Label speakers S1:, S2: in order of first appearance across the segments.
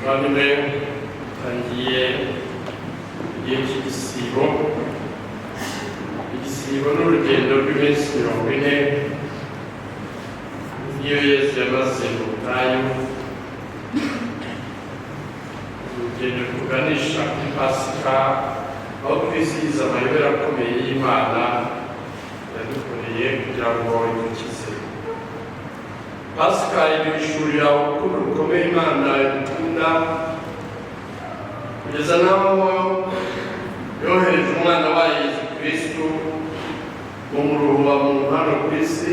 S1: Bavandimwe, tangiye igihe cy'igisibo. Igisibo ni urugendo rw'iminsi 40 niyo Yesu yamaze mu butayu, urugendo ruganisha kuri Pasika, aho twizihiza amayobera akomeye y'Imana yadukoreye kugira ngo idukize. Pasika iduhishurira urukundo rukomeye Imana idukunda, kugeza n'aho yohereje umwana wayo Yesu Kristu mu muruho wa muntu hano ku isi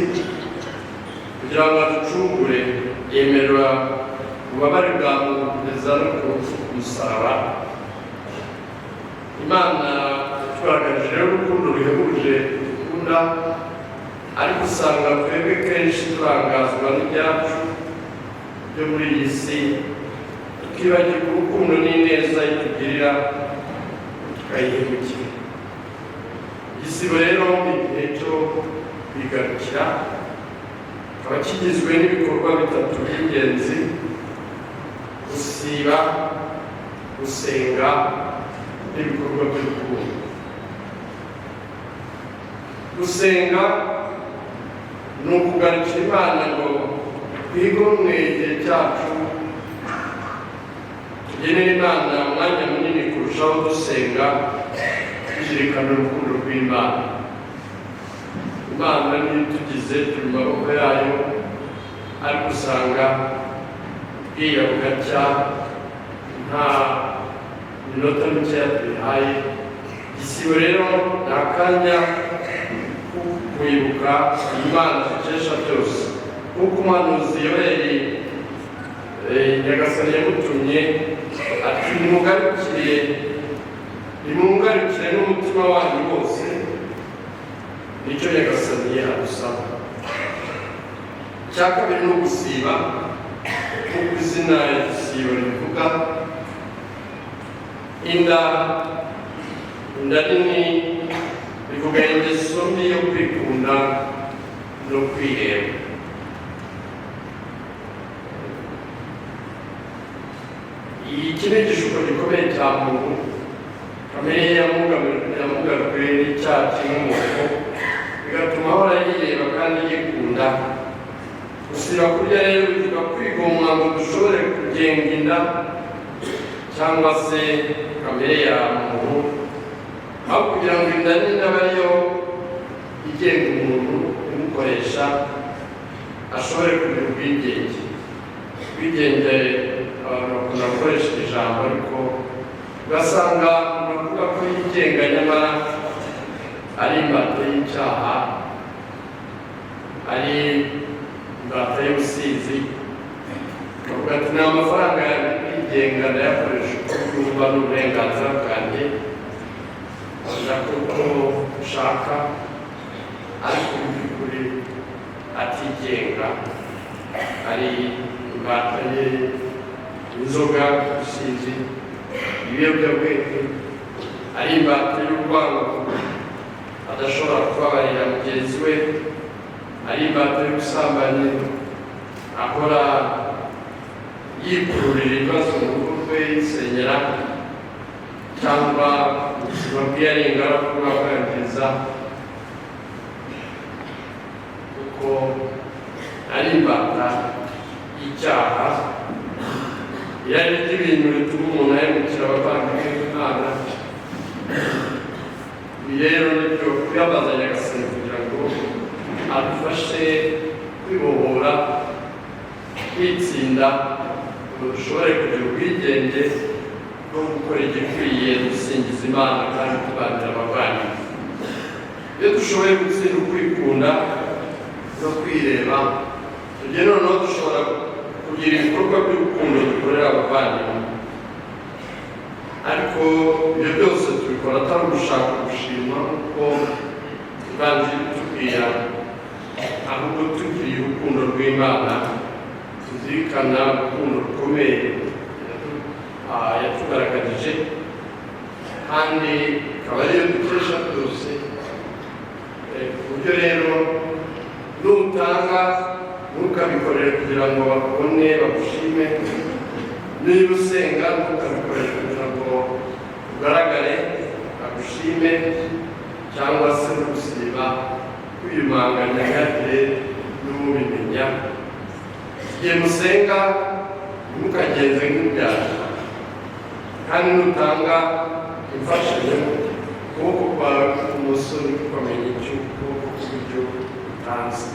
S1: kugira ngo aducungure. Yemerera ububabare bwa muntu kugeza no ku rupfu ku musaraba. Imana yatugaragarije rero urukundo ruhebuje dukunda, ariko usanga twebwe kenshi turangazwa n'ibyacu byo muri iyi si, tukibagirwa urukundo n'ineza itugirira, tukayihemukira. Igisibo rero ni igihe cyo kwigarukira, kikaba kigizwe n'ibikorwa bitatu by'ingenzi: gusiba, gusenga n'ibikorwa by'urukundo. Gusenga ni ukugarukira Imana ngo twigomwe igihe cyacu, tugenere Imana umwanya munini kurushaho, dusenga tuzirikana urukundo rw'Imana. Imana niyo itugize, turi mu maboko yayo, ariko usanga bwira bugacya nta minota mikeya tuyihaye. Igisibo rero ni akanya ko kwibuka Imana dukesha byose, nk'uko umuhanuzi Yoheli, Nyagasani yamutumye ati: "Nimugarukire, nimungarukire n'umutima wanyu wose." Nicyo Nyagasani adusaba. Icya kabiri ni ugusiba, nk'uko izina igisibo rivuga. Inda nini bivuga ingeso mbi yo kwikunda no kwireba. Iki ni igishuko gikomeye cya muntu. Kamere ye yamugaruwe n'icyaha cy'inkomoko, bigatuma ahora yireba kandi yikunda. Gusiba kurya rero bivuga kwigomwa ngo dushobore kugenga inda cyangwa se kamere ya muntu, aho kugira ngo inda nini abe ariyo igenga umuntu, imukoresha, ashobore kugira ubwigenge. Ubwigenge, abantu bakunda gukoresha iri jambo, ariko ugasanga umuntu avuga ko yigenga nyamara ari imbata y'icyaha, ari imbata y'ubusinzi. Akavuga ati: "Ni amafaranga yanjye, kwigenga ndayakoresha uko byumva, n'uburenganzira bwanjye, ndakora uko nshaka," ariko mu by'ukuri atigenga, ari imbata ye, inzoga, ubusinzi, ibiyobyabwenge, ari imbata y'urwango, adashobora kubabarira mugenzi we, ari imbata y'ubusambanyi, ahora yikururira ibibazo mu rugo rwe, yisenyera, cyangwa ubuzima bwe ari ingaragu bwakwangiza, kuko ari imbata y'icyaha. Irari ry'ibintu rituma umuntu ahemukira abavandimwe b'Imana. Ibi rero nibyo kwibaza Nyagasani kugira ngo adufashe kwibohora, kwitsinda, ngo dushobore kugira ubwigenge bwo gukora igikwiye, dusingiza Imana kandi tubanira abavandimwe. Iyo dushoboye gutsinda ukwikunda no kwireba, tugiye noneho dushobora kugira ibikorwa by'urukundo dukorera abavandimwe. Ariko ibyo byose tubikora atari ugushaka gushima nk'uko ivanjiri itubwira, ahubwo tugiriye urukundo rw'Imana, tuzirikana urukundo rukomeye yatugaragarije, kandi ikaba ariyo dukesha byose. Ku buryo rero nutanga, ntukabikorere kugira ngo bakubone, bagushime. Niba usenga, ntukabikoreshe kugira ngo ugaragare, agushime, cyangwa se no gusiba kwiyumanganya ntihagire n'ubimenya. Igihe musenga, ntimukagenze nk'indyarya. Kandi nutanga imfashanyo, ukuboko kwawe kw'ibumoso ntikukamenya icyo ukuboko kw'iburyo utanze.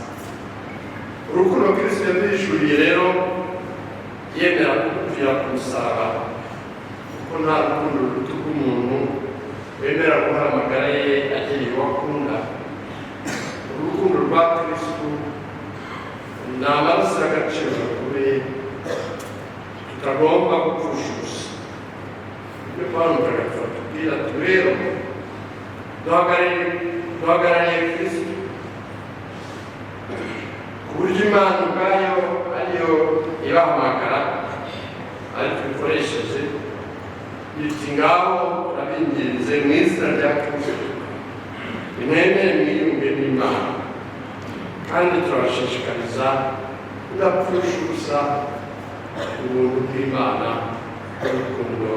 S1: Urukundo Kristo yaduhishuriye rero yemera kudupfira ku musaraba, kuko nta rukundo ruruta urw'umuntu wemera guhara amagara ye agiriye uwo akunda. Urukundo rwa Kristo ni amaraso y'agaciro gakomeye tutagomba gupfusha ubusa. Ibyo Pawulo Mutagatifu atubwira ati: "Rero duhagarariye Kristo, ku buryo Imana ubwayo ariyo ibahamagara, ariko ikoresheje iti: 'Ngaho turabinginze mu izina rya Kristo, nimwemere mwiyunge n'Imana.' Kandi turabashishikariza kudapfusha ubusa ubuntu bw'Imana n'urukundo."